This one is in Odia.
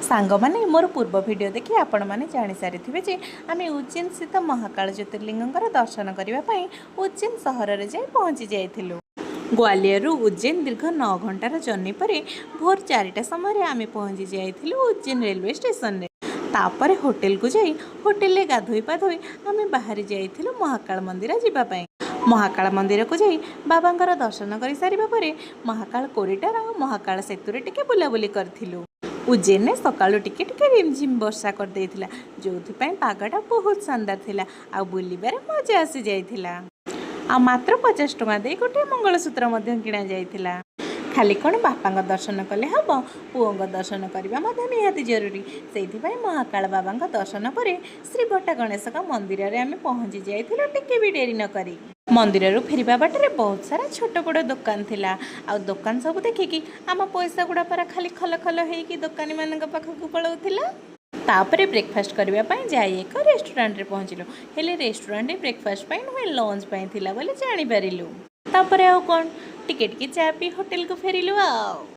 ସାଙ୍ଗମାନେ, ମୋର ପୂର୍ବ ଭିଡ଼ିଓ ଦେଖି ଆପଣମାନେ ଜାଣିସାରିଥିବେ ଯେ ଆମେ ଉଜ୍ଜୈନ ସ୍ଥିତ ମହାକାଳ ଜ୍ୟୋତିର୍ଲିଙ୍ଗଙ୍କର ଦର୍ଶନ କରିବା ପାଇଁ ଉଜ୍ଜୈନ ସହରରେ ଯାଇ ପହଞ୍ଚି ଯାଇଥିଲୁ। ଗ୍ୱାଲିୟରରୁ ଉଜ୍ଜୈନ ଦୀର୍ଘ 9 ଘଣ୍ଟାର ଜର୍ଣ୍ଣି ପରେ ଭୋର 4ଟା ସମୟରେ ଆମେ ପହଞ୍ଚି ଯାଇଥିଲୁ ଉଜ୍ଜୈନ ରେଲୱେ ଷ୍ଟେସନରେ। ତାପରେ ହୋଟେଲକୁ ଯାଇ ହୋଟେଲରେ ଗାଧୋଇ ପାଧୋଇ ଆମେ ବାହାରି ଯାଇଥିଲୁ ମହାକାଳ ମନ୍ଦିର ଯିବା ପାଇଁ। ମହାକାଳ ମନ୍ଦିରକୁ ଯାଇ ବାବାଙ୍କର ଦର୍ଶନ କରିସାରିବା ପରେ ମହାକାଳ କରିଡର ଆଉ ମହାକାଳ ସେତୁରେ ଟିକେ ବୁଲାବୁଲି କରିଥିଲୁ। ଉଜ୍ଜୈନରେ ସକାଳୁ ଟିକେ ଟିକେ ରିମଝିମ ବର୍ଷା କରିଦେଇଥିଲା, ଯେଉଁଥିପାଇଁ ପାଗଟା ବହୁତ ଶାନଦାର ଥିଲା ଆଉ ବୁଲିବାରେ ମଜା ଆସିଯାଇଥିଲା। ଆଉ ମାତ୍ର 50 ଟଙ୍କା ଦେଇ ଗୋଟିଏ ମଙ୍ଗଳସୂତ୍ର ମଧ୍ୟ କିଣା ଯାଇଥିଲା। ଖାଲି କ'ଣ ବାପାଙ୍କ ଦର୍ଶନ କଲେ ହେବ? ପୁଅଙ୍କ ଦର୍ଶନ କରିବା ମଧ୍ୟ ନିହାତି ଜରୁରୀ। ସେଇଥିପାଇଁ ମହାକାଳ ବାବାଙ୍କ ଦର୍ଶନ ପରେ ଶ୍ରୀ ବଟା ଗଣେଶଙ୍କ ମନ୍ଦିରରେ ଆମେ ପହଞ୍ଚି ଯାଇଥିଲୁ ଟିକେ ବି ଡେରି ନ କରି। ମନ୍ଦିରରୁ ଫେରିବା ବାଟରେ ବହୁତ ସାରା ଛୋଟ ବଡ଼ ଦୋକାନ ଥିଲା ଆଉ ଦୋକାନ ସବୁ ଦେଖିକି ଆମ ପଇସା ଗୁଡ଼ା ପରା ଖାଲି ଖଲ ଖଲ ହେଇକି ଦୋକାନୀମାନଙ୍କ ପାଖକୁ ପଳାଉଥିଲା। ତାପରେ ବ୍ରେକଫାଷ୍ଟ କରିବା ପାଇଁ ଯାଇ ଏକ ରେଷ୍ଟୁରାଣ୍ଟରେ ପହଞ୍ଚିଲୁ। ହେଲେ ରେଷ୍ଟୁରାଣ୍ଟରେ ବ୍ରେକଫାଷ୍ଟ ପାଇଁ ନୁହେଁ, ଲଞ୍ଚ ପାଇଁ ଥିଲା ବୋଲି ଜାଣିପାରିଲୁ। ତାପରେ ଆଉ କ'ଣ, ଟିକେ ଟିକେ ଚା ପିଇ ହୋଟେଲକୁ ଫେରିଲୁ ଆଉ